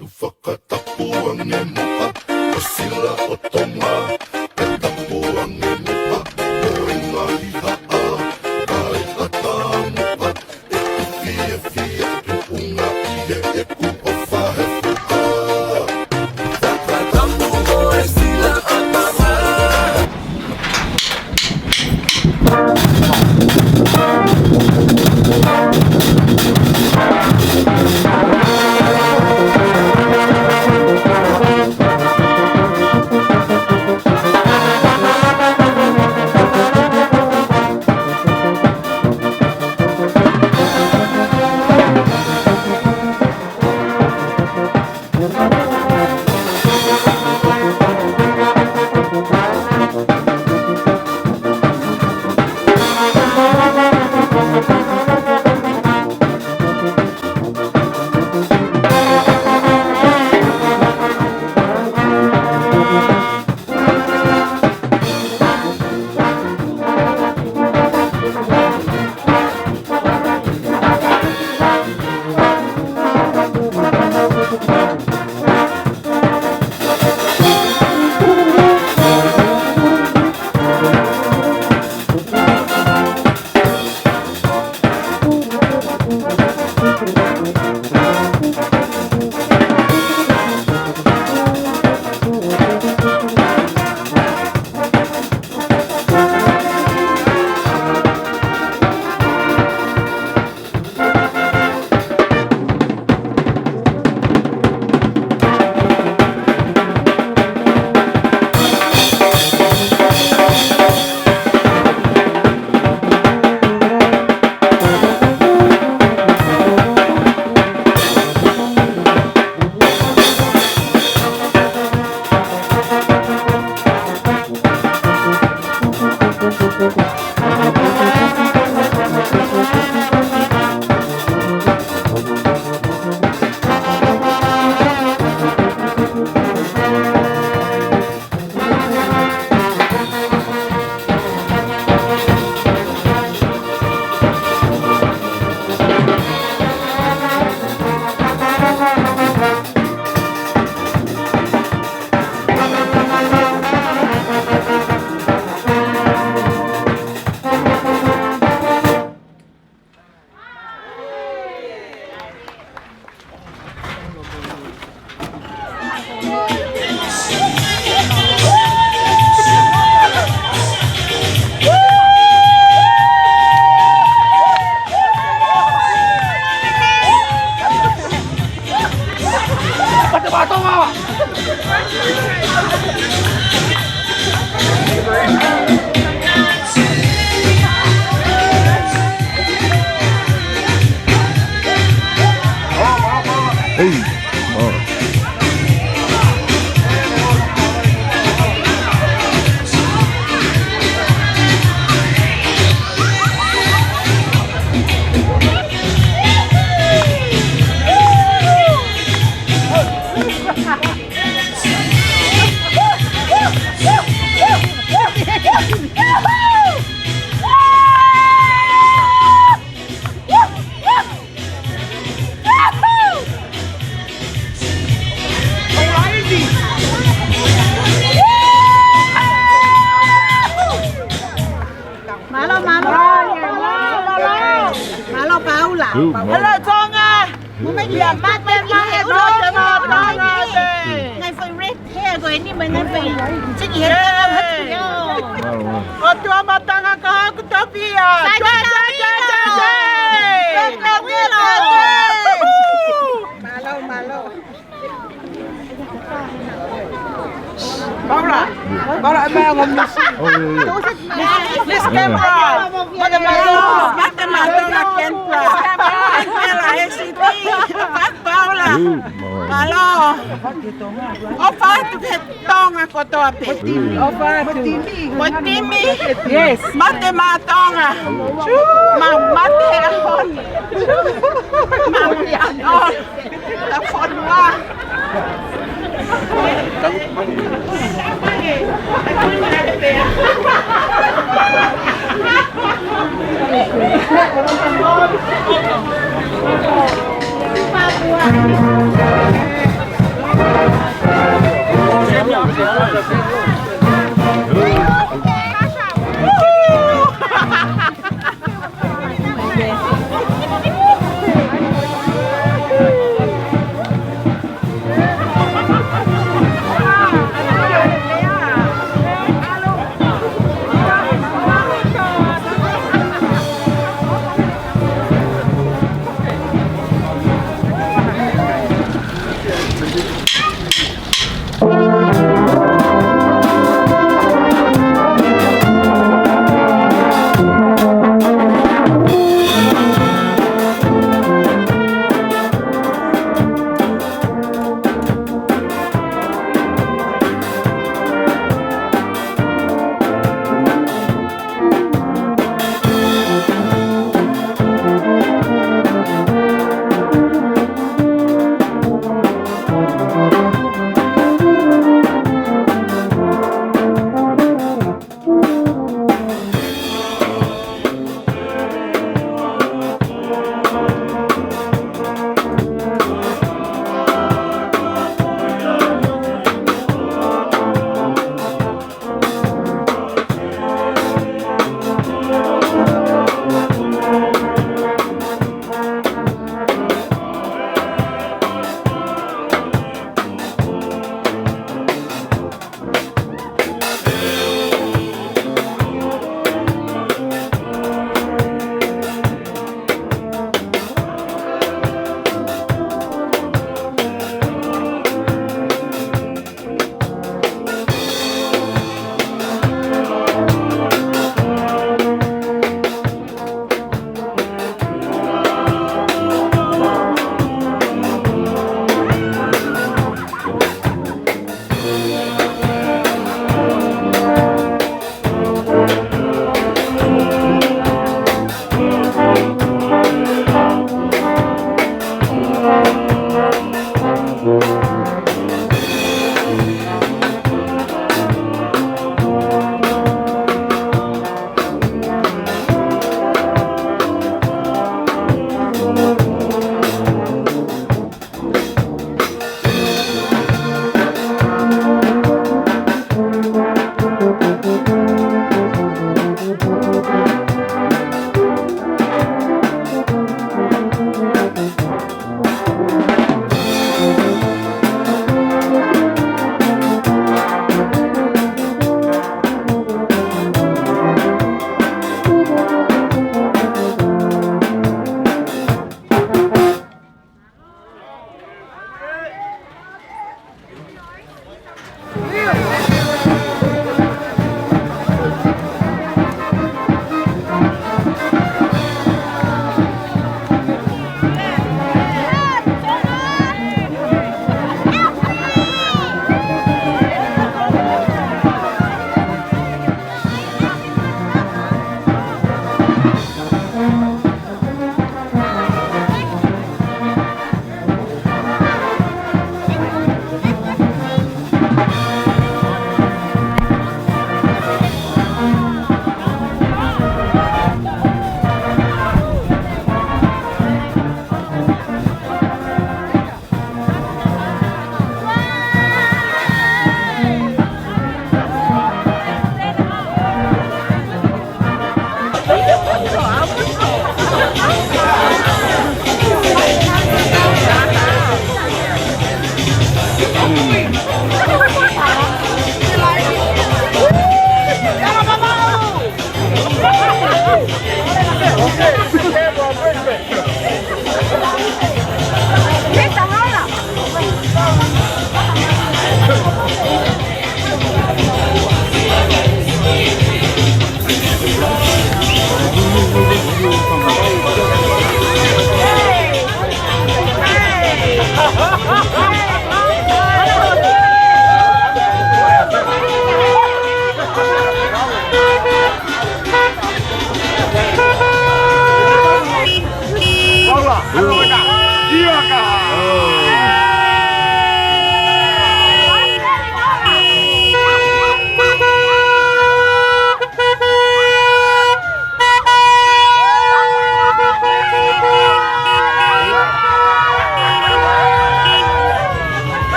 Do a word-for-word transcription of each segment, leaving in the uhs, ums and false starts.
Fakatapu ange muʻa, ʻa Sila ʻo Tonga. Fakatapu ange muʻa, ʻo e ngaahi haʻa, kae ʻatā muʻa, ʻeku fiefia tuʻunga ʻi heʻeku ʻofa he fuka. Fakatapu ʻo e Sila ʻa Tonga. Hey. Oh. Mālō, mālō. Mālō, Paula. Hello, Tonga. Ia, mate, mate, mate, mate, mate. Ngaahi foʻi red hair ko eni, mo e ngaahi foʻi tiki he. ʻOtua matanga ka haku topia. Sai, sai, sai, sai, sai. Mālō, mālō. Paula, Paula, ʻe meʻa ngā misi. Oh, yeah, yeah. Miss Canberra. Mate, mate, mate, mate, Canberra. Canberra, S C T. Paula. Mālō. ʻOfa atu ki he Tonga kotoa pē. Mo e timi. Mo e timi. Yes. Mate maʻa Tonga. Ma, mate ʻa Honi. Ma, mate ʻa Honi. ʻA Fonua.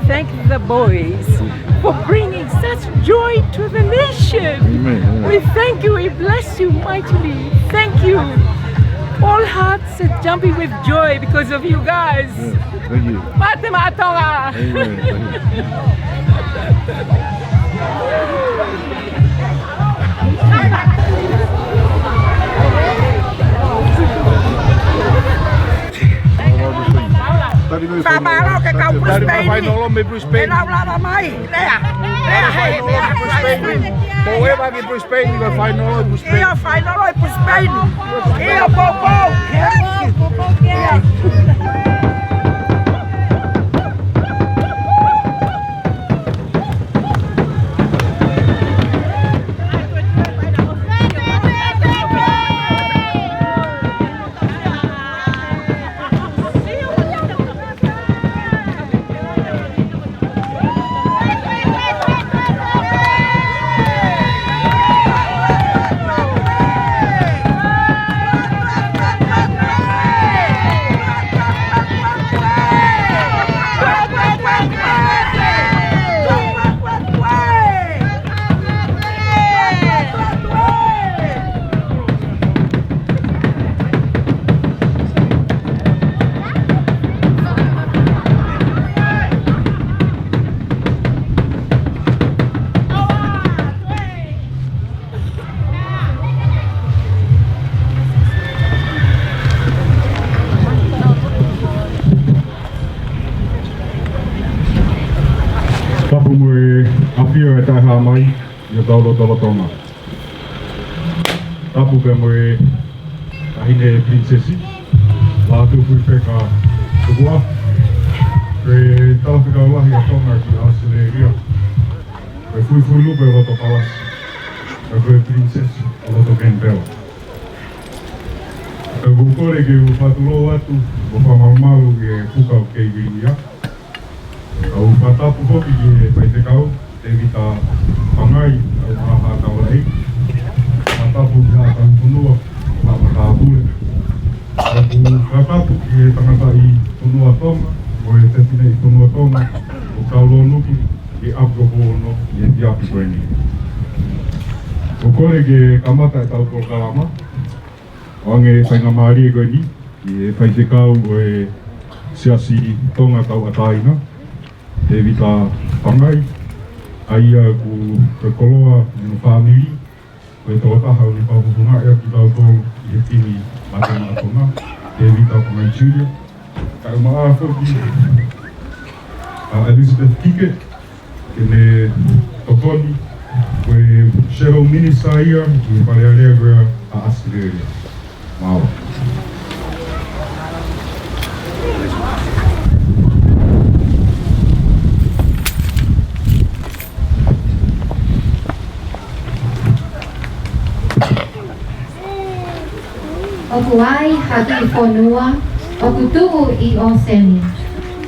Thank the boys for bringing such joy to the nation. Amen, amen. We thank you. We bless you mightily. Thank you. All hearts are jumping with joy because of you guys. Yes, thank you. Mate maʻa Tonga. Amen. Thank you. Fakamālō ki he kau Brisbane. Tali mai fainolo mei Brisbane. Ke nau lava mai. Lea. Lea he, lea he Brisbane. Forever ki Brisbane, ko e fainolo ʻi Brisbane. ʻIo, fainolo ʻi Brisbane. ʻIo, poupou. Tapu mo e ʻafio ʻa e Taʻehāmai ʻi hotau lotolotonga. Tapu pea mo e Taʻahine Pilinisesi, Lātūfuipeka Tupua, ko e Talafekau Lahi ʻa Tonga ki ʻAositelēlia, ko e Fuifuilupe ʻo Loto Palasi, pea ko e Pilinisesi ʻo Loto Kenipela. Pea ʻoku ou kole ke u fakatulou atu mo fakamalumalu ki he puka ʻoku kei vilingia. Kau fakatapu foki ki he faifekau, Tēvita Pangai, ʻa e ʻaho taulaʻeiki. Fakatapu ki he Haʻa Tauhi Fonua, Haʻa Matāpule. Kau fakatapu ki he tangataʻi fonua Tonga, mo e fefine ʻi fonua Tonga, ʻoku tau lōnuki ki ʻapi ko Pouono ʻi he efiafi ko eni. ʻOku ou kole ke kamata ʻetau polokalama, ʻoange faingamālie ko eni ki he faifekau ʻo e Siasi Tonga Tauʻatāina, Tēvita Pangai, ʻa ia ʻoku, ko e koloa ʻene fāmili, ko e tokotaha ʻoku ne fakafofongaʻi ʻaki kitautolu ʻi he timi Mate Maʻa Tonga, Tēvita Pangai Junior. Kae ʻumaʻā foki ʻa Elizabeth Kike, ke ne tokoni, ko e Shadow Minister ia ʻi he Fale Alea ko ia ʻa ʻAositelēlia. Mālō. ʻOku ʻi ai ha kiʻi fonua ʻoku tuʻu ʻi ʻōseni,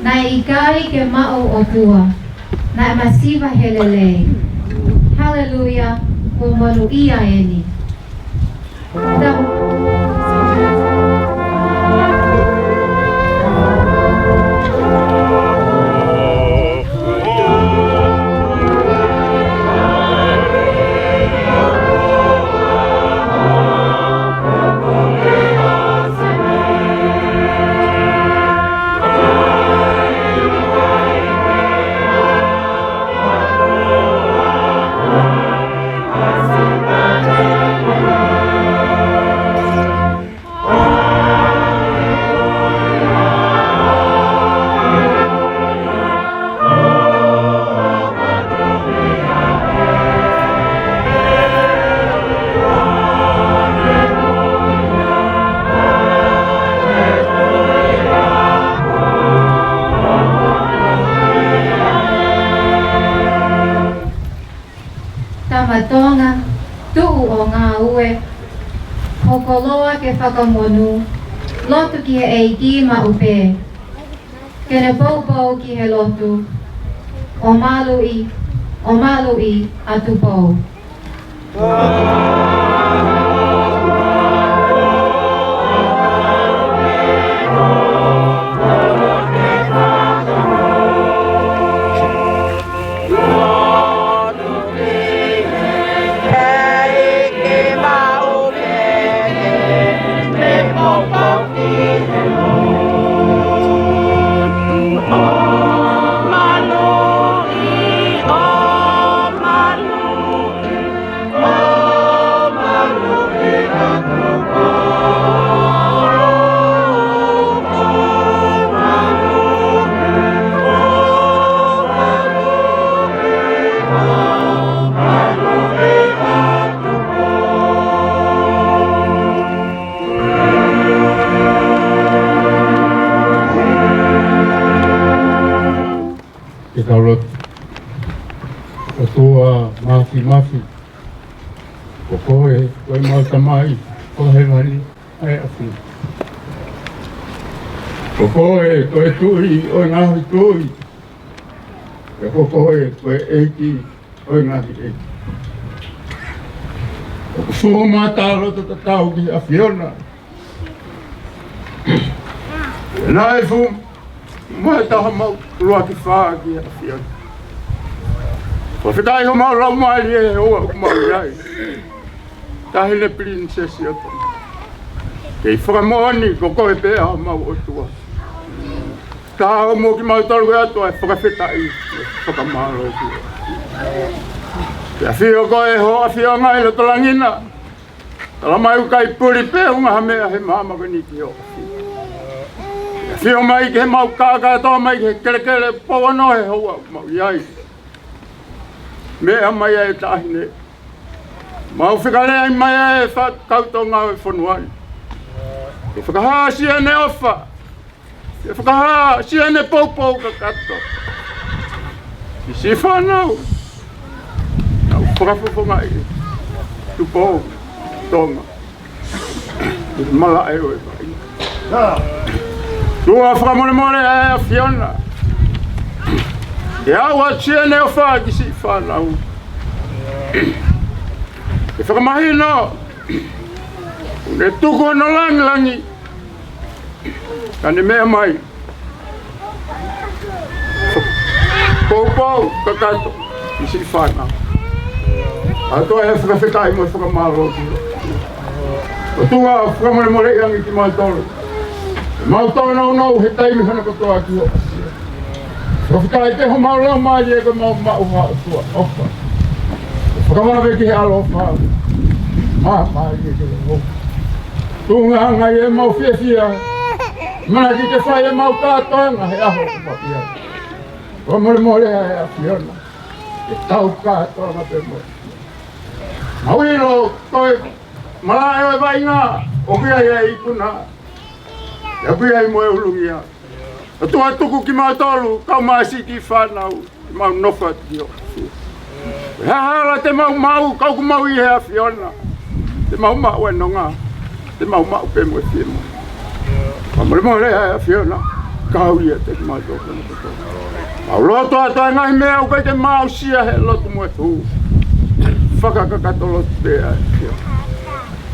naʻe ʻikai ke maʻu ʻOtua, naʻe masiva he lelei. Haleluia, kuo monūʻia eni. Tama Tonga, tuʻu ʻo ngāue, hoko loa ke fakamonū, lotu ki he ʻEiki maʻu pē. Ke ne poupou ki he lotu, ʻo maluʻi, ʻo maluʻi ʻa Tupou. Ke tau lotu. ʻOtua Māfimafi, ko koe ko ʻemau Tamai ʻoku ʻi hēvani, ʻa e ʻAfio. Ko koe ko e Tuʻi ʻo e ngaahi tuʻi, pea ko koe ko e ʻEiki ʻo e ngaahi ʻeiki. ʻOku fuʻu mata loto tatau ki he ʻAfiona. Naʻe fuʻu mata homau ʻuluaki fā ki he ʻAfiona. Fakafetaʻi homau laumālie he houa ʻoku mau ʻi ai. Taʻahine Pilinisesi ʻo Tonga. Kei fakamoʻoni ko koe pē homau ʻOtua. Taha mo kimautolu ʻe ʻOtua e fakafetaʻi, fakamālō ki he ʻAfio. Ko e ho ʻAfio ngai lo talangina. Talamai ʻoku ʻikai puli pē ʻo ngaahi meʻa he māmani ki ho ʻAfio. ʻAfio mai ki he mau kākā, tō mai ki he kelekele pouano he houa ʻoku mau ʻi ai. Meʻa mai ʻa e taʻahine. Mau fekaleʻi mai ʻa e fakakau Tonga ʻo e fonua ni. Ke fakahā siʻene ʻofa. Ke fakahā siʻene poupou kakato ki siʻi fānau. Nau fakafofongaʻi Tupou Tonga. Malaʻe ʻo e vai. ʻOtua fakamolemole ʻa e ʻAfiona. Ke ʻoatu siʻene ʻofa ki siʻi fānau. Ke fakamahino ʻoku ne tuku hono langilangi. Ka ne meʻa mai. Poupou kakato ki siʻi fānau. ʻOtua ʻe fakafetaʻi mo fakamālō ki he ʻOtua fakamolemoleʻi ange kimautolu. Mau tōnounou he taimi hono kotoa ki ho ʻAfio. Fakafetaʻi pē homau laumālie ko ʻemau maʻu ha ʻOtua ʻofa. Fakavave ki he ʻaloʻofa. Māmālie ki he ʻofa. Tuʻunga ange ʻemau fiefia. Manatuʻi ke fai ʻemau kātoanga he ʻaho ʻoku mau ʻi ai. Fakamolemole ʻa e ʻAfiona. Ke tau kātoanga pē mo. Mau ʻilo ko e malaʻe ʻo e vaʻinga ʻoku ʻi ai ʻa e ikuna. ʻOku ʻi ai mo e ʻulungia. ʻOtua tuku kimautolu, kau mai siʻi fānau, ke mau nofo atu ki ho ʻAfio. He hala te mau maʻu, ka ʻoku mau ʻi he ʻAfiona. Te mau maʻu e nonga, te mau maʻu pē mo e fiemaʻu. Fakamolemole ʻa e ʻAfiona, kau ʻiate kimautolu. Mau lotu atu ʻa e ngaahi meʻa ʻoku ʻikai te mau aʻusia he lotu mo e hū. Fakakakato lotu pē ʻa e ʻAfiona.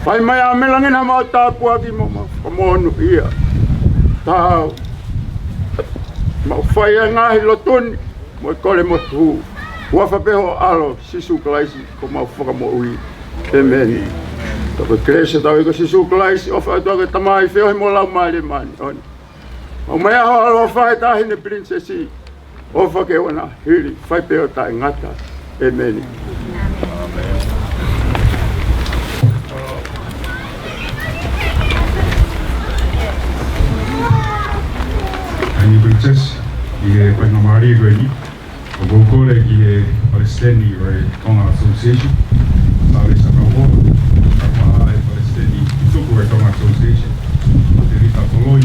Fai mai ʻa e meʻa langi naʻa mau tāpuaki mo mau fakamonūʻia. Tau mau fai ʻa e ngaahi lotu ni mo e kole mo e hū. Huafa pē ho ʻAlo, Sīsū Kalaisi, ko homau Fakamoʻui. ʻĒmeni. Ka ko e kelesi ʻa hotau ʻEiki ko Sīsū Kalaisi, ʻofa ʻa e ʻOtua ko e Tamai, feohi mo e Laumālie Māʻoniʻoni. Mau mai ʻa ho ʻaloʻofa ʻe taʻahine Pilinisesi. ʻOfa ke ʻoua naʻa hili, fai pē ʻo taʻengata. ʻĒmeni. Taʻahine Pilinisesi, ʻi he faingamālie ko eni, ʻoku ou kole ki he Palesiteni ʻo e Tonga Association, Sale Sakamoa, kae ʻumaʻā e Palesiteni tuku ʻo e Tonga Association, Materita Koloi,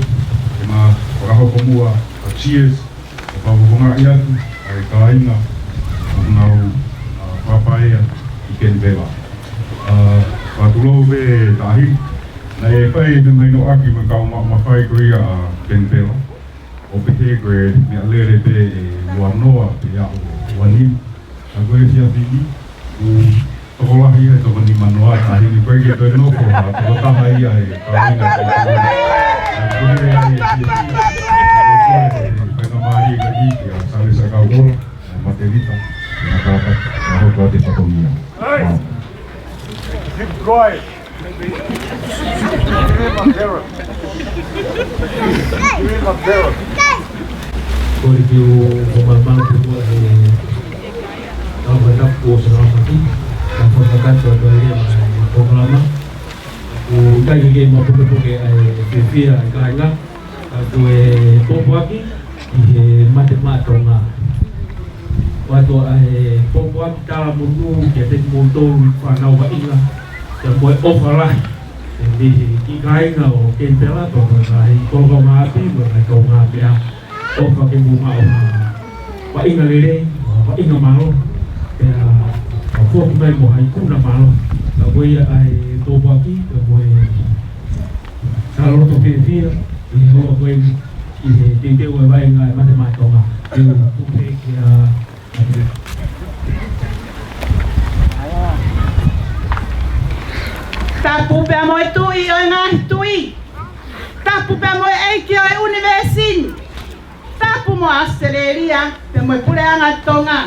ke ma fakahoko muʻa ʻa e cheers, ʻo fakafofongaʻi atu ʻa e kāinga ʻoku nau, ʻa, papaea ʻi Kenipela. ʻA, fakatulou pē taʻahine, naʻe fai e mahinoʻaki mo e kau ma-, mafai ko ia ʻa Kenipela. ʻO pehē ko e meʻalele pē ʻe uanoa pe aʻu uanima. Ka ko e efiafi ni, ʻoku tokolahi ia ʻe toko nimanoa, taʻahine, ʻoku ʻikai ke toe nofo ha tokotaha ia he kāinga ko eni. Ka ko e meʻa ia ʻe fiefia. Ko e faingamālie ko eni kia Sale Sakamoa, Materita, ʻe na kātaki, na hoko atu e fatongia. Mālō. Keep quiet. Give me my parrot. Give me my parrot. Kole ke u fakamaʻu pē muʻa e kau fakatapu ʻo Saramaki, ka fakakakato atu ai ʻa e polokalama. ʻOku ʻikai ke kei mapukepuke ʻa e fiefia ʻa e kāinga. Ka ko e pōpoaki ʻi he Mate Maʻa Tonga. ʻOatu ʻa e pōpoaki talamonū kiate kimoutolu fānau vaʻinga, pea mo e ʻofa lahi ʻe mei he kiʻi kāinga ʻo Kenipela, pea mo e ngaahi kolokaʻanga ʻapi, mo e ngaahi kaungāmeʻa. ʻOfa ke mou maʻu ha Vaʻinga lelei, vaʻinga mālohi, pea ʻoku foki mai mo ha ikuna mālohi. Ka ko ia ʻa e tōpoaki, ka ko e talaloto fiefia, ʻi he houa ko eni, ʻi he teuteu ʻa e vaʻinga ʻa e Mate Maʻa Tonga. Te u tuku pē kia Tapu pea mo e Tuʻi ʻo e ngaahi tuʻi. Tapu pea mo e ʻEiki ʻo e ʻunivēsi ni. Tapu mo ʻAositelēlia pea mo e Puleʻanga Tonga.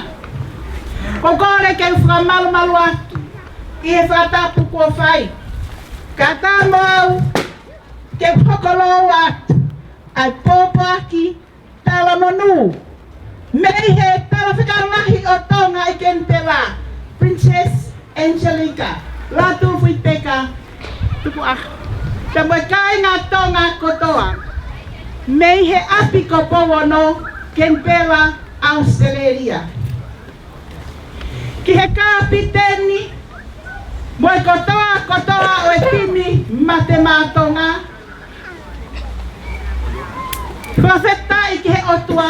ʻOku ou kole ke u fakamalumalu atu ʻi he fakatapu kuo fai. Kae ʻatā mo au ke u hoko ʻo lau atu ʻa e pōpoaki talamonū mei he Talafekau Lahi ʻo Tonga ʻi Kenipela, Princess Angelica Lātūfuipeka Tukuʻaho, pea mo e kāinga Tonga kotoa mei he ʻapi ko Pouono, Kenipela, ʻAositelēlia. Ki he kapiteni mo e kotoa kotoa ʻo e timi Mate Maʻa Tonga, fakafetaʻi ki he ʻOtua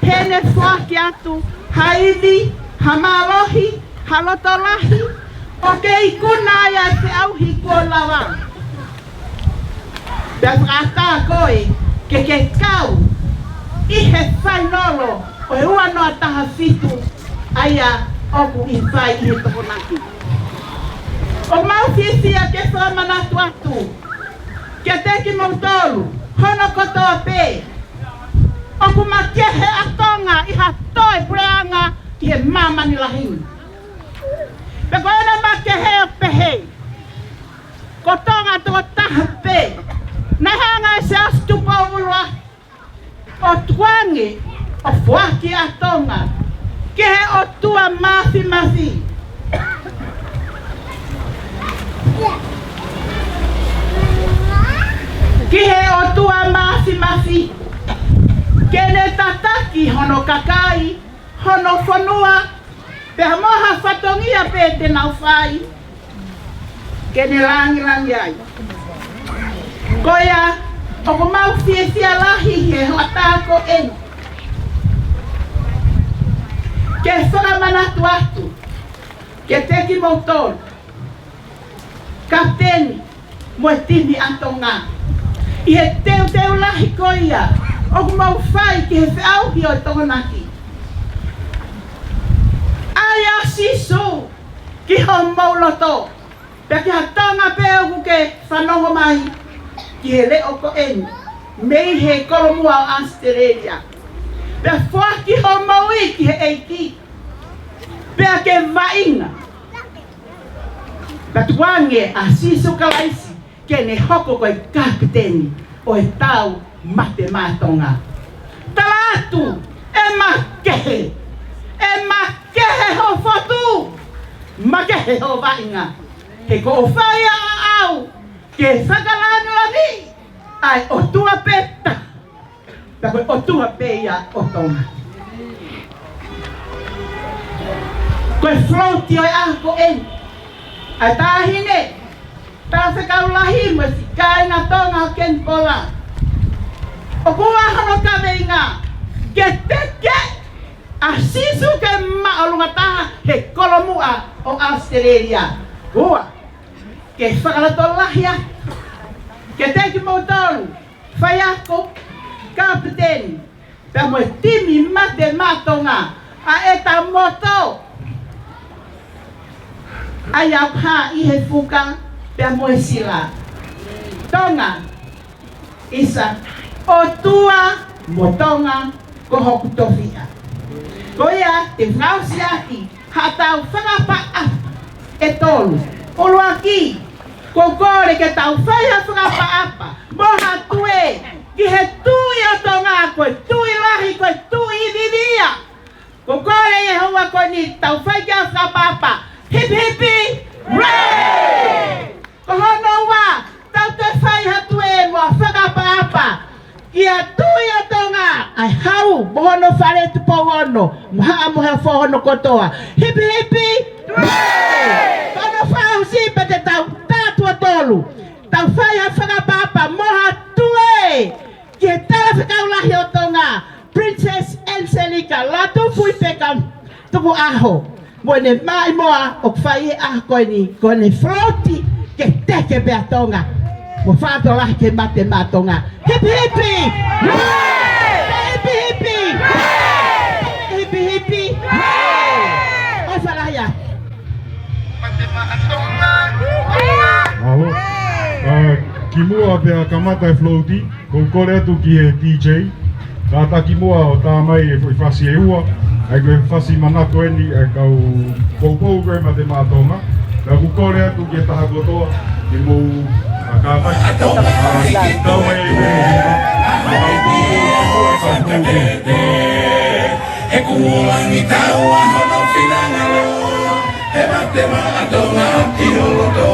heʻene foaki atu ha ivi, ha mālohi, ha loto lahi ʻo ke ikuna ai ʻa e feʻauhi kuo lava. Pea fakaʻatā koe ke ke kau ʻi he fainolo ʻo e ua noa taha fitu, ʻa ia ʻoku ʻi fai ʻi he Tokonaki. ʻOku mau fiefia ke fakamanatu atu kiate kimoutolu hono kotoa pē, ʻoku makehe ʻa Tonga ʻi ha toe puleʻanga ʻi he māmani lahi ni. Pea ko ʻene makehe ʻo pehē, ko Tonga tokotaha pē naʻe hanga ʻe Siaosi Tupou ʻUluaki ʻo tukuange ʻo foaki ʻa Tonga ki he ʻOtua Māfimafi, ki he ʻOtua Māfimafi, ke ne tataki hono kakai, hono fonua, pea mo ha fatongia pē te nau fai, ke ne langilangi ai. Ko ia, ʻoku mau fiefia lahi he hoʻatā ko eni ke fakamanatu atu kiate kimoutolu, kapiteni mo e timi ʻa Tonga, ʻi he teuteu lahi ko ia ʻoku mau fai ki he feʻauhi ʻo e Tokonaki. ʻAi ʻa Sīsū ki homou loto, pea ki ha Tonga pē ʻoku ke fanongo mai ki he leʻo ko eni mei he kolomuʻa ʻo ʻAositelēlia. Pea foaki hoʻo moʻui ki he ʻEiki, pea ke vaʻinga, pea tukuange ʻa Sīsū Kalaisi ke ne hoko ko e kapiteni ʻo e tau Mate Maʻa Tonga. Tala atu, ʻe makehe, ʻe makehe hoʻo fotu, makehe hoʻo vaʻinga. He ko hoʻo fai ʻaʻau ke fakalāngilangiʻi ʻa e ʻOtua pē taha, pea ko e ʻOtua pē ia ʻo Tonga. Ko e float ʻo e ʻaho ko eni ʻa e taʻahine Talafekau Lahi mo e siʻi kāinga Tonga ʻo Kenipela. ʻOku ʻi ai hono kaveinga ke teke ʻa Sīsū ke māʻolunga taha he kolomuʻa ʻo ʻAositelēlia. Ua, ke fakalotolahi atu kiate kimoutolu faiako, kapiteni, pea mo e timi Mate Maʻa Tonga, ʻa ʻeta moto, ʻa ia ʻoku hā ʻi he fuka pea mo e sila: Tonga is a, ʻOtua mo Tonga ko hoku tofiʻa. Ko ia te u fakaʻosi ʻaki haʻatau fakaʻapaʻapa ʻe tolu. ʻUluaki, ʻoku ou kole ke tau fai ha fakaʻapaʻapa mo ha tuē ki he Tuʻi ʻo Tonga, ko e Tuʻi lahi, ko e Tuʻi ʻiviʻivia. ʻOku ou kole ʻi he houa ko eni tau fai ki ai ha fakaʻapaʻapa. Hipi hipi, hooray! Ko hono ua, tau toe fai ha tuē mo ha fakaʻapaʻapa ki he Tuʻi ʻo Tonga, ʻa e Hau mo hono fale, Tupou Ono mo Haʻa Moheofo hono kotoa. Hipi hipi, hooray! Ko hono fakaʻosi pea te tau tā tuʻo tolu, tau fai ha fakaʻapaʻapa mo ha tuē ki he Talafekau Lahi ʻo Tonga, Princess Angelika Latu Fuipeka Tukuʻaho, mo ʻene maʻimoa ʻoku fai he ʻaho ko eni, ko ʻene float ke teke pē ʻa Tonga, mo fakatokanga ki he Mate Maʻa Tonga. Hipi hipi! Hipi hipi! Hipi hipi! ʻOfa lahi ā. Mālō. Ā, kimuʻa pea kamata e float, ʻoku ou kole atu ki he D J. Kātaki muʻa ʻo tā mai e foʻi fasi ʻe ua, ʻa ia ko e fasi manako eni ʻa e kau poupou ko ē Mate Maʻa Tonga. Pea ʻoku ou kole atu ki he taha kotoa, ke mou, ā, kātaki. Ā, tā mai e ua. He kuo langi taua hono finangalo, he Mate Maʻa Tonga ki ho loto.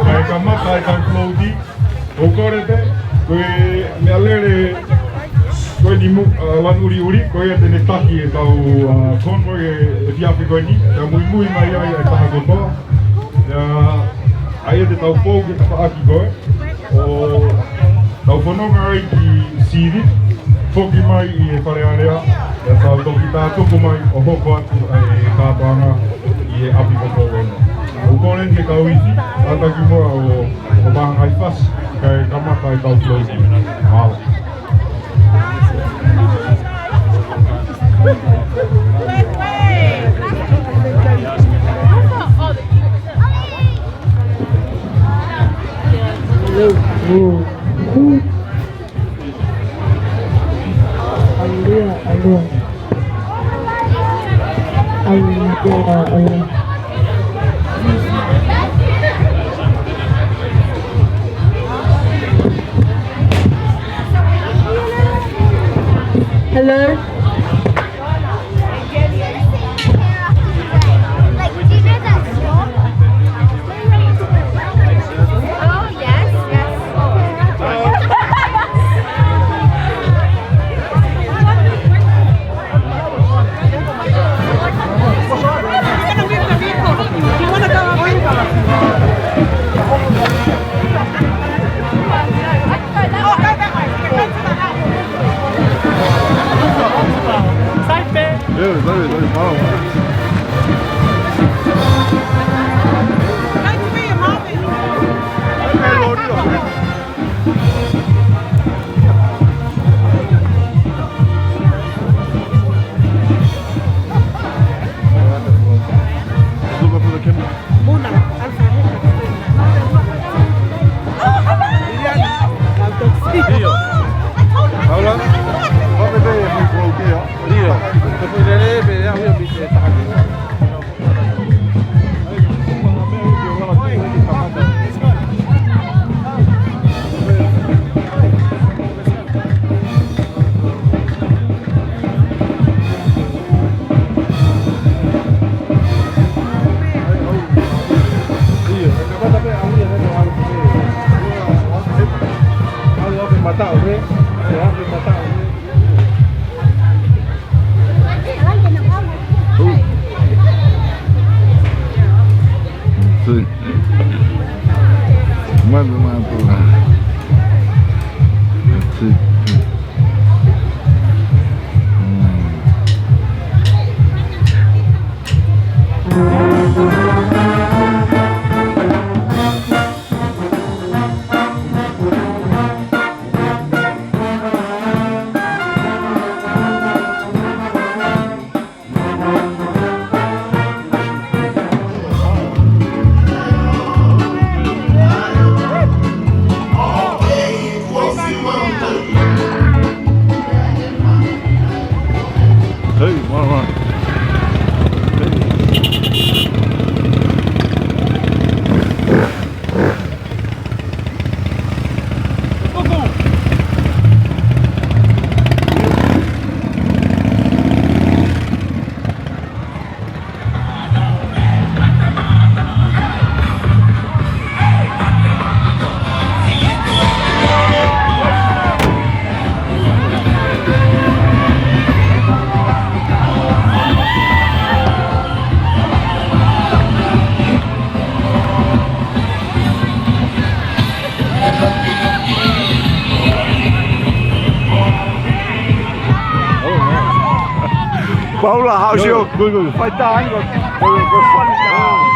Kae kamata ʻetau float. ʻOku ou kole pē, ko e meʻalele ko eni mo, ʻa, Lanu ʻUliʻuli, ko ia te ne taki ʻetau, ʻa, convoy he, he efiafi ko eni, kae muimui mai ai ʻa e taha kotoa. ʻIo, ʻa ia te tau pou ki he tafaʻaki ko ē, ʻo tau fononga ai ki Sivi, foki mai ʻi he Fale Alea, ʻio tau toki tā tuku mai ʻo hoko atu ʻa e kātoanga ʻi he ʻapi ko Pouono. ʻOku ou kole ni ke kau isi, kātaki muʻa ʻo, ʻo Vahangaifasi, kae kamata ʻetau float. Mālō. Haleluia, haleluia. Haleluia, haleluia. Hello? Taʻu, ē? Ua afe mā taʻu, ē? Sī. Manu mātua. Sī. Mm. Hey, mama. Hey. Paula, how's your? Good, good. Fai tā ange, ko, ko, ko fun tā.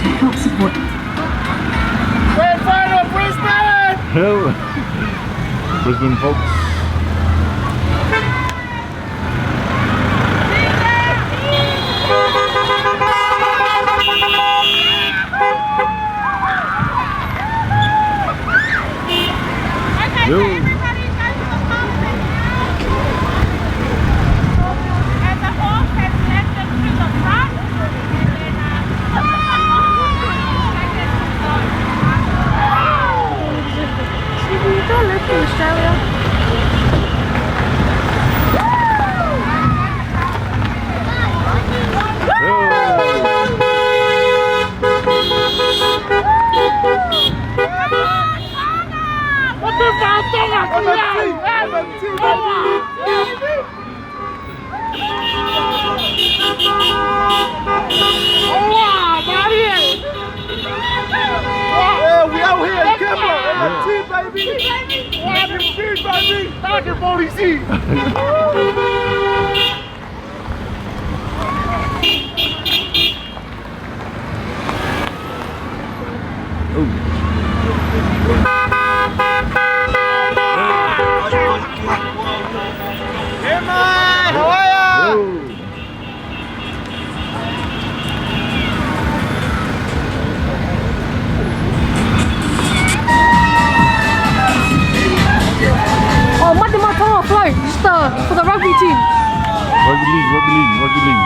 Help support. Grand final, Brisbane! Hello. Brisbane, folks. Yo. Should we go live in Australia? What the fuck? Yeah, we out here in Kemba, M F T, baby. M F T, baby. Talking forty-C. Oh, Mate Maʻa Tonga float, just uh, for the rugby team. Rugby league, rugby league, rugby league.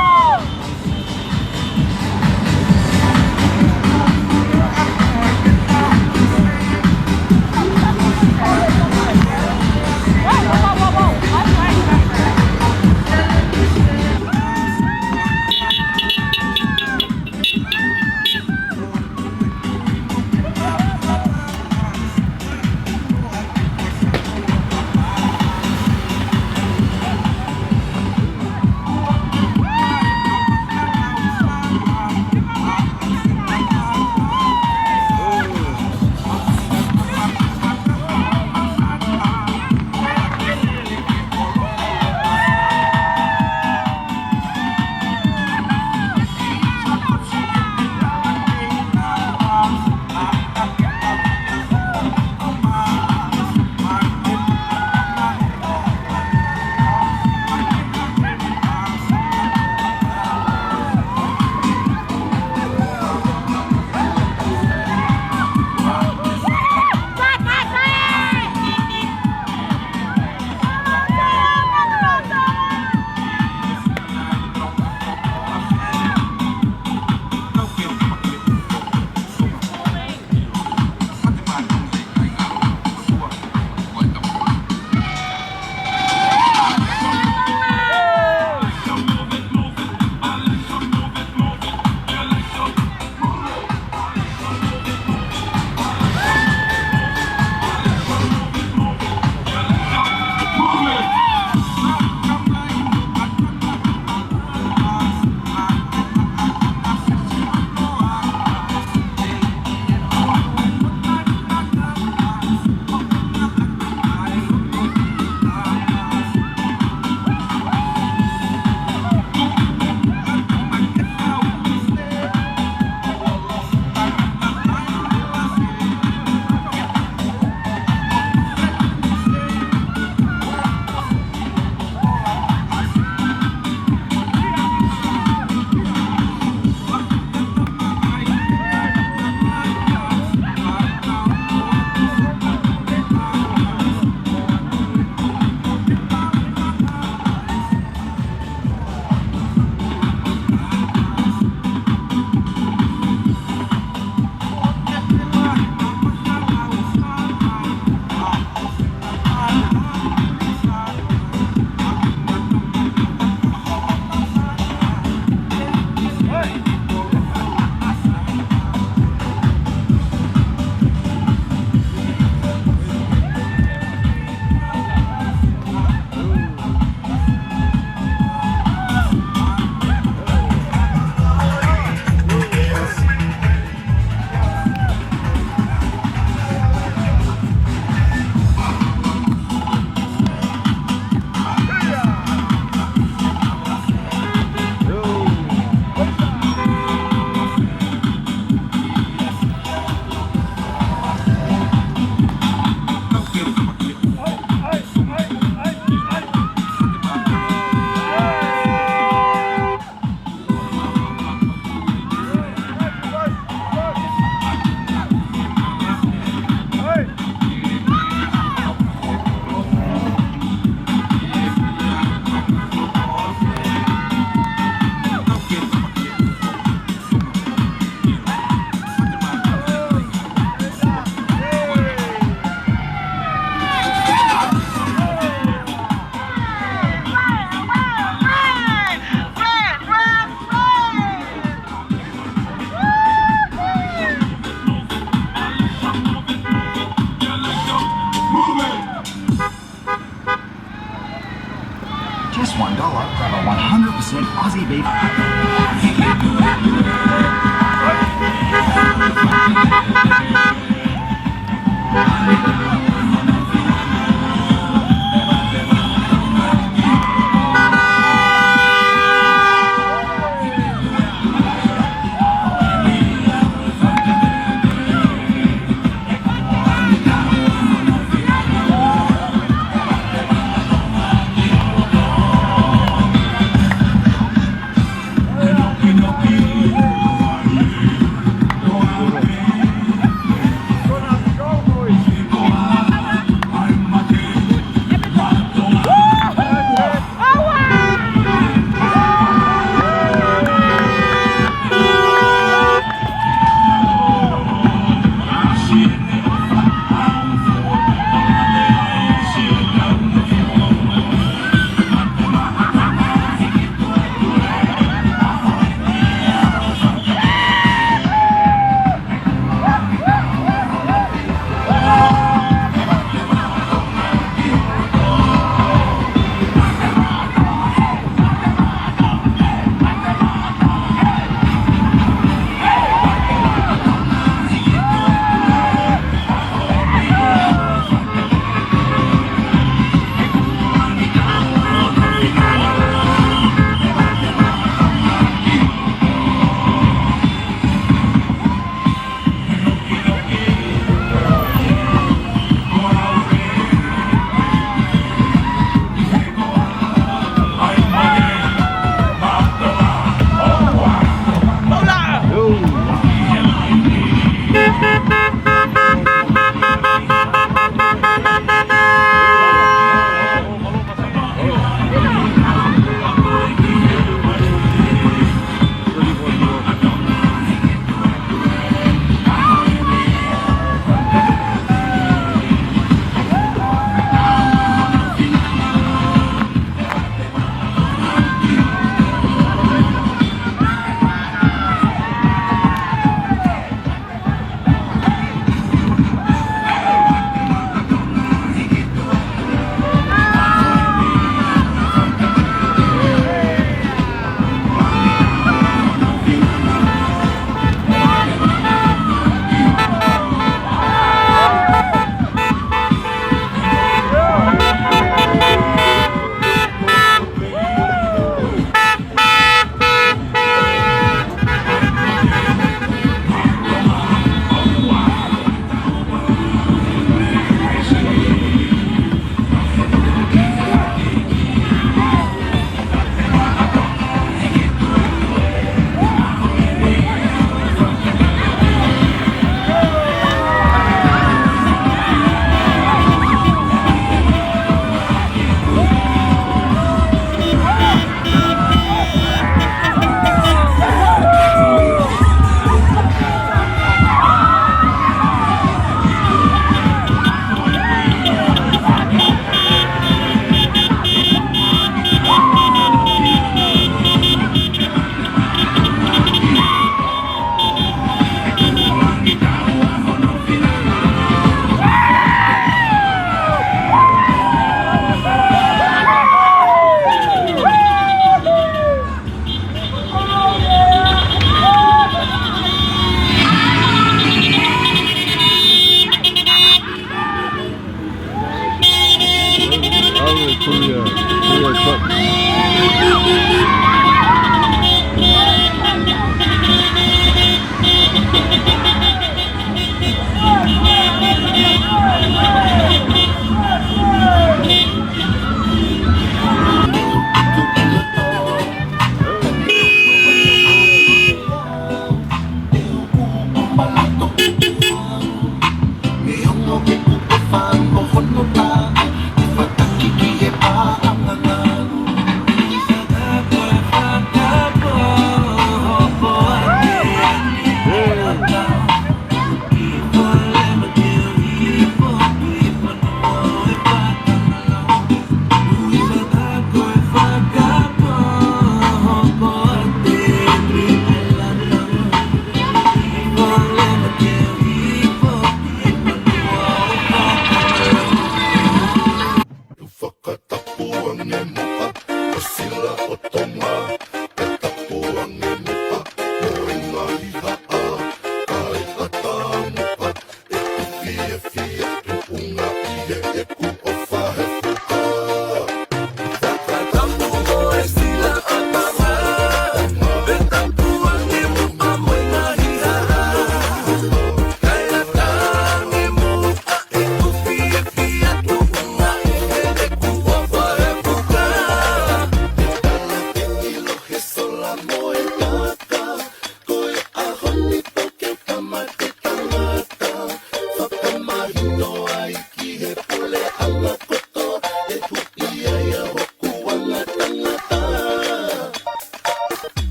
Aussie beef.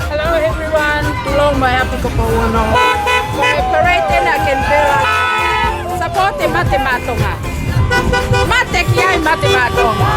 Hello everyone, tulou mai ʻa Piko Pouono. Ko e parade ena ʻa Kenipela. Support e Mate Maʻa Tonga. Mate ki ai, Mate Maʻa Tonga.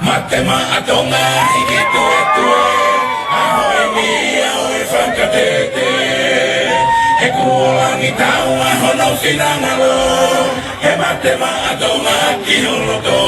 Mate Maʻa Tonga, hiki tuetue, ʻaho eni ʻa e fakatete. He kuo langi taua hono finangalo, he Mate Maʻa Tonga ki ho loto.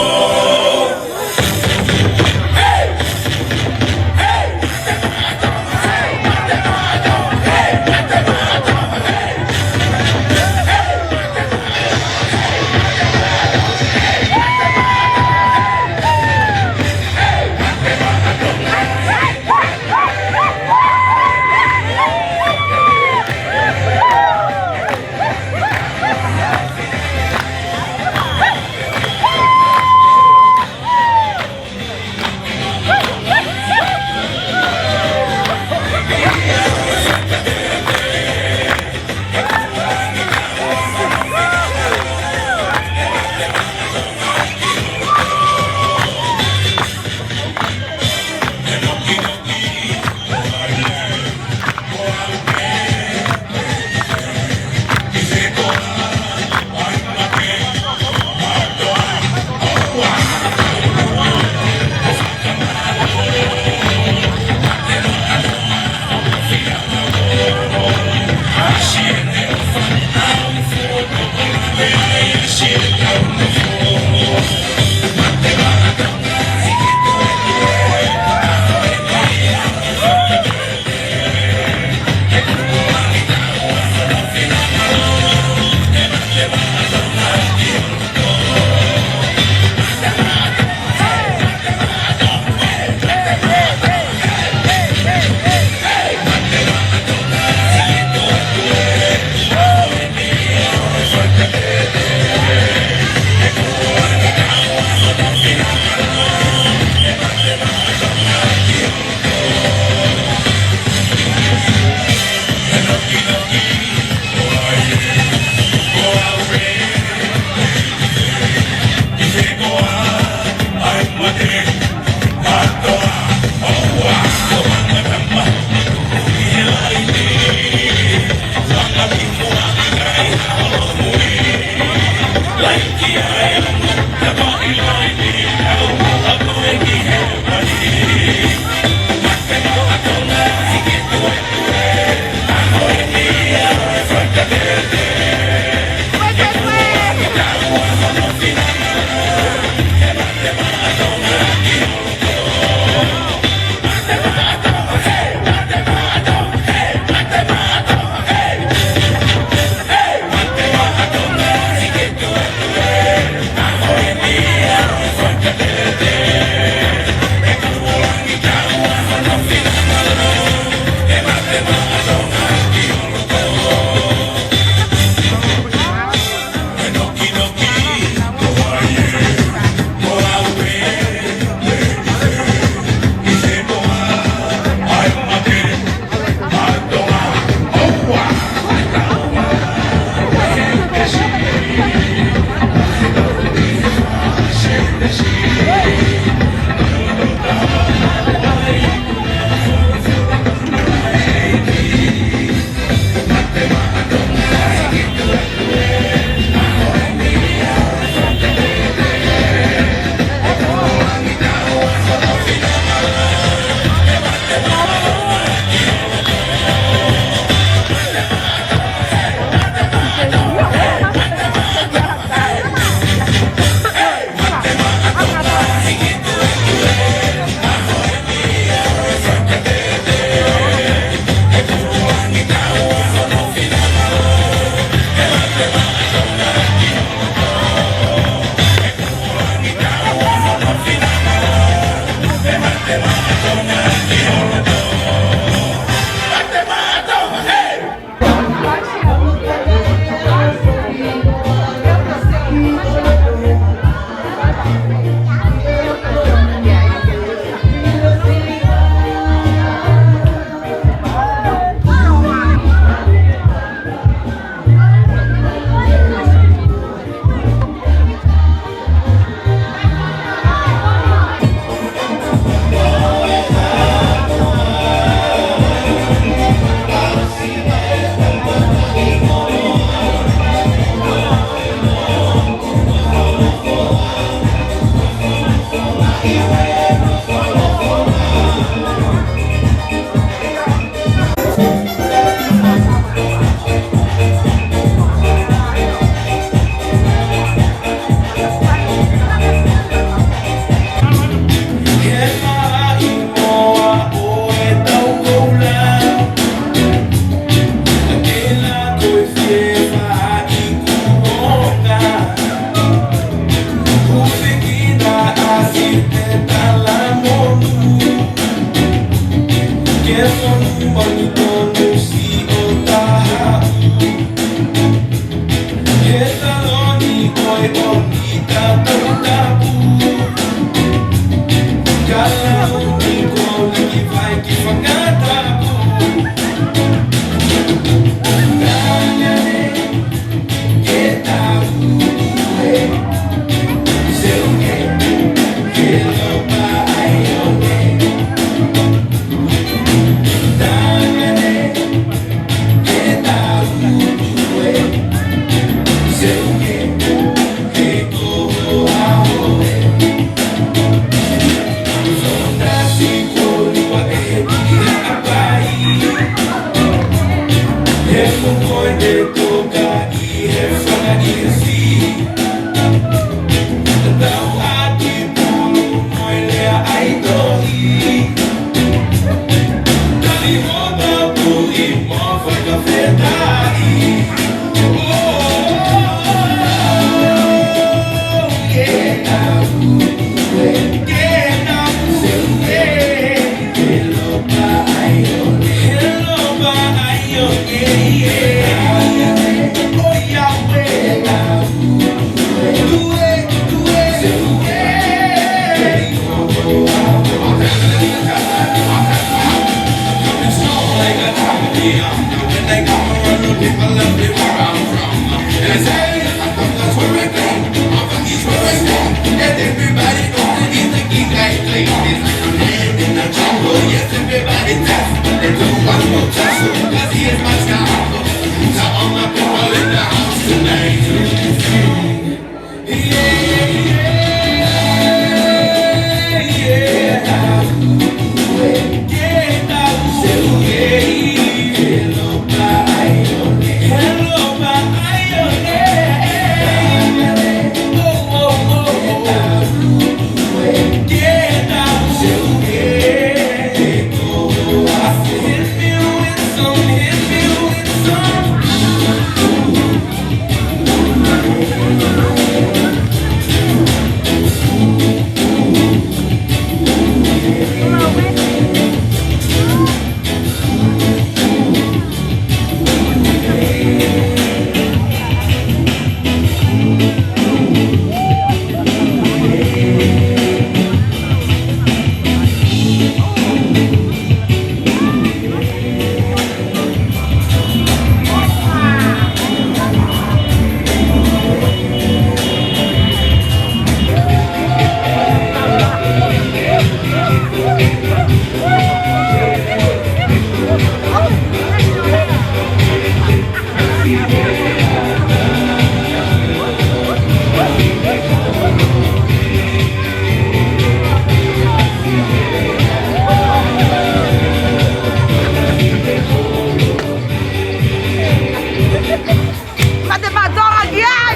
Mate mātou ki ai.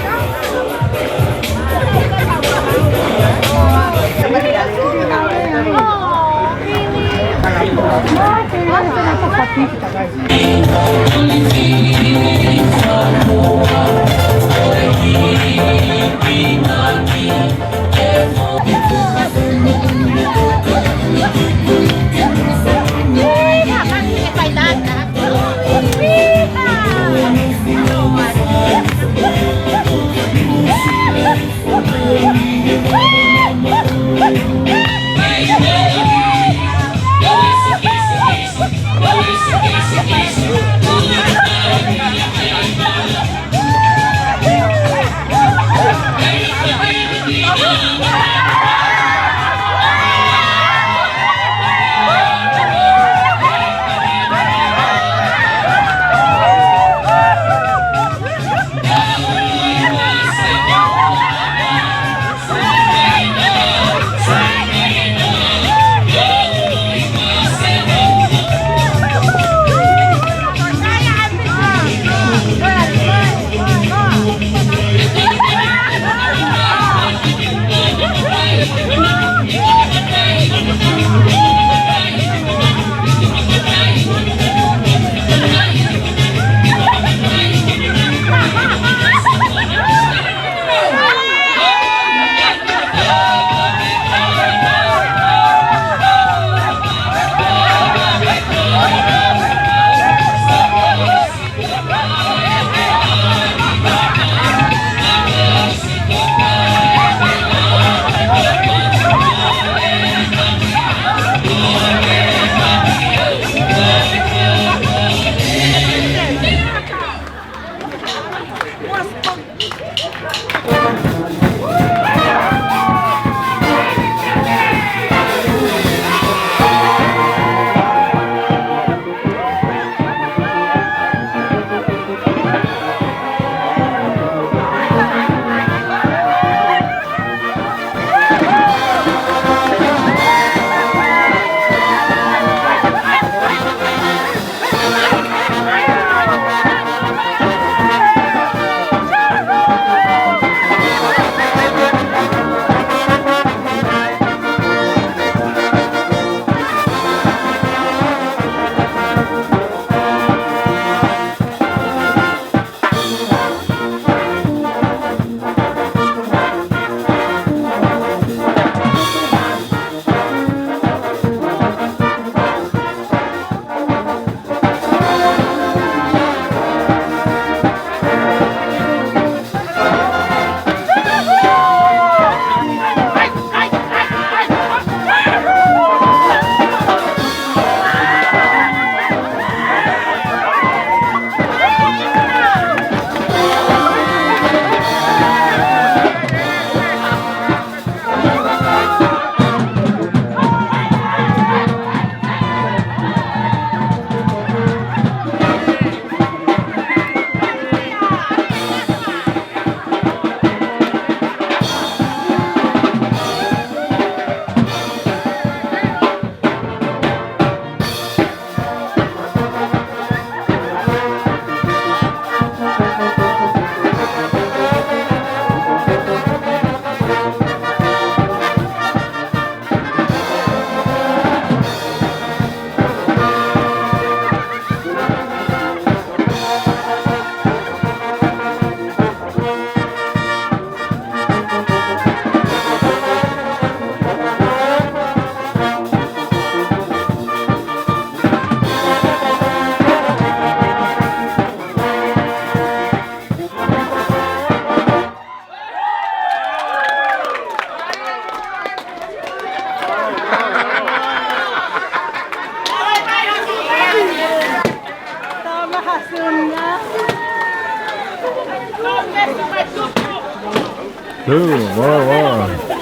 Two, one, one.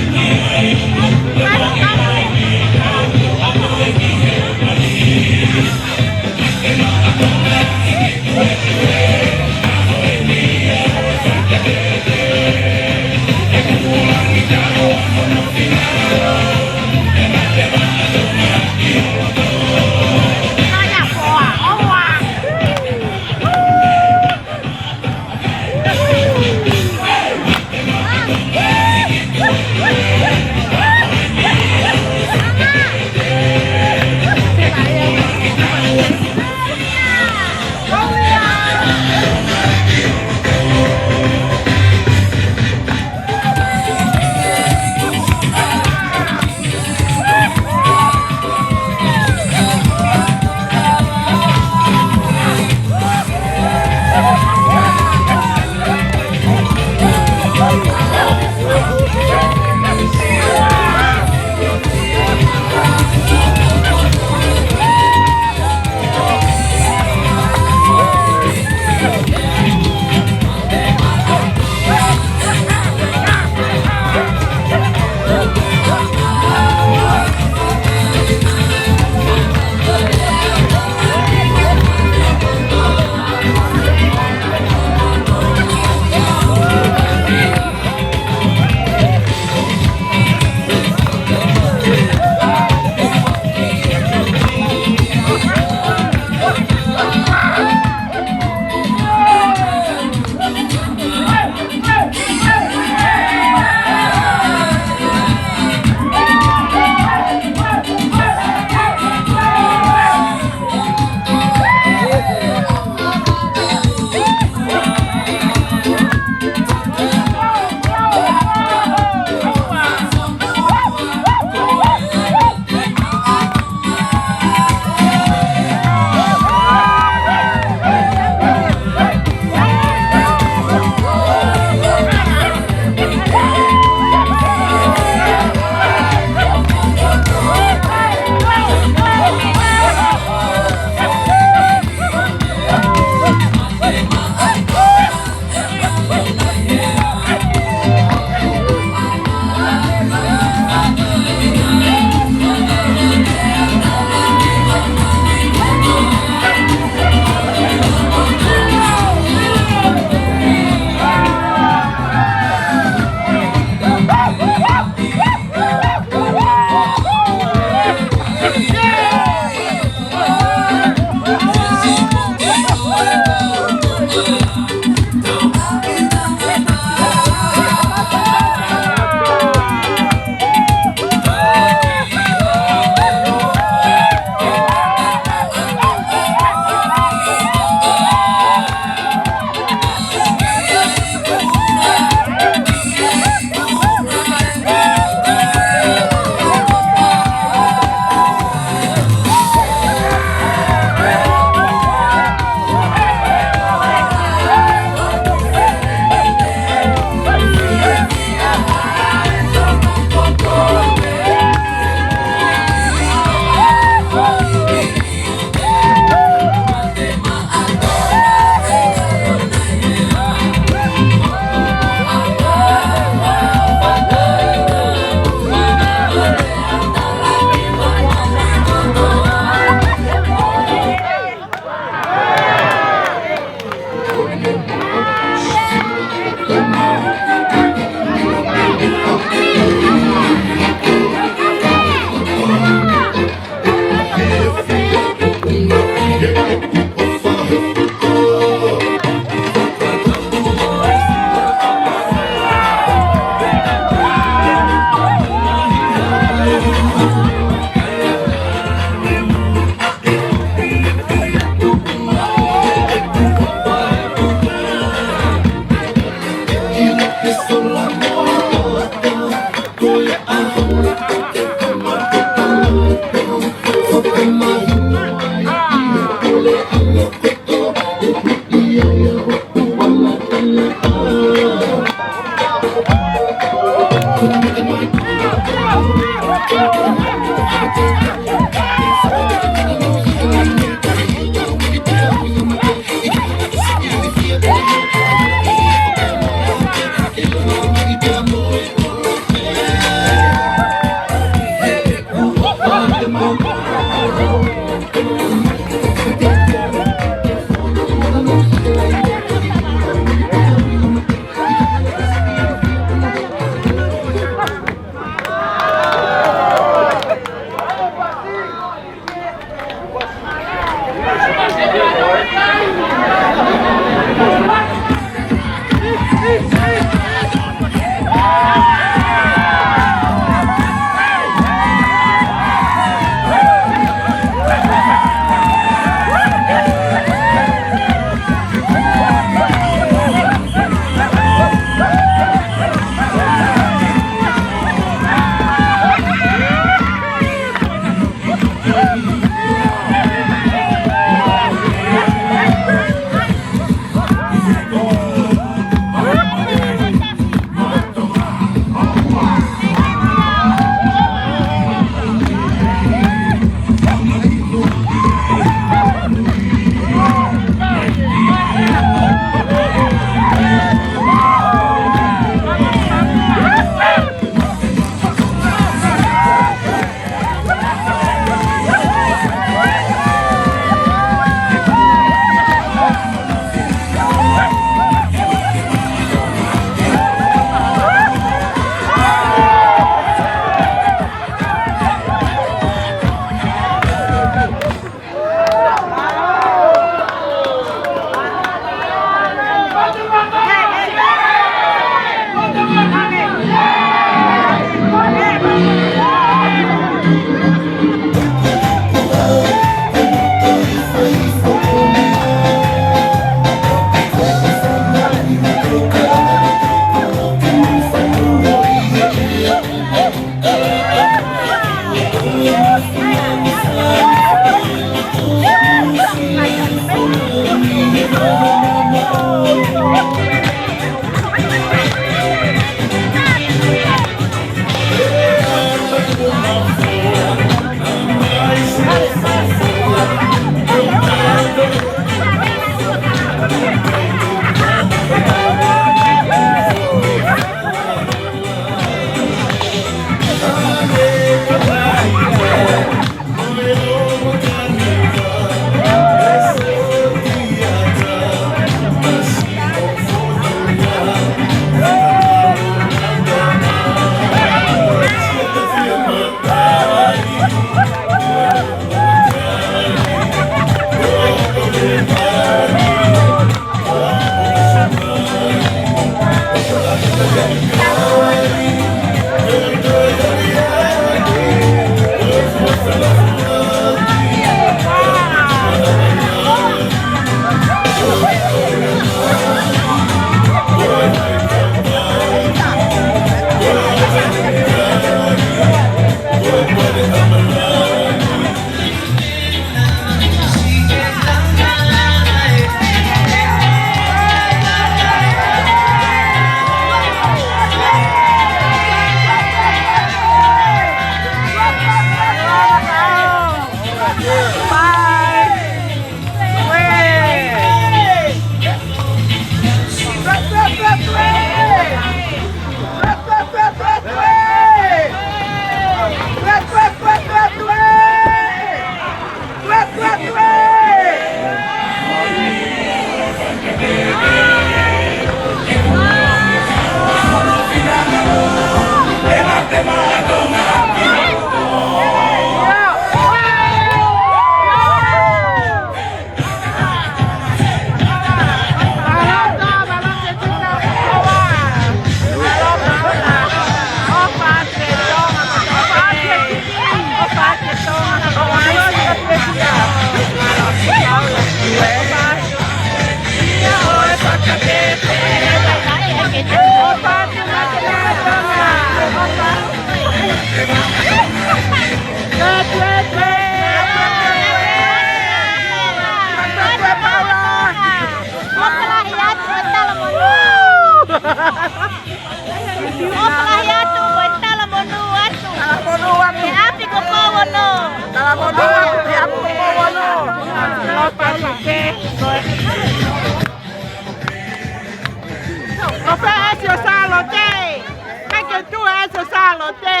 Sālote.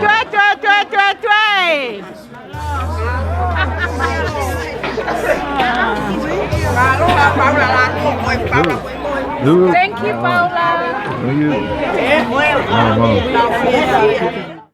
Tue, tue, tue, tue, tue. Thank you, Paula. Thank you.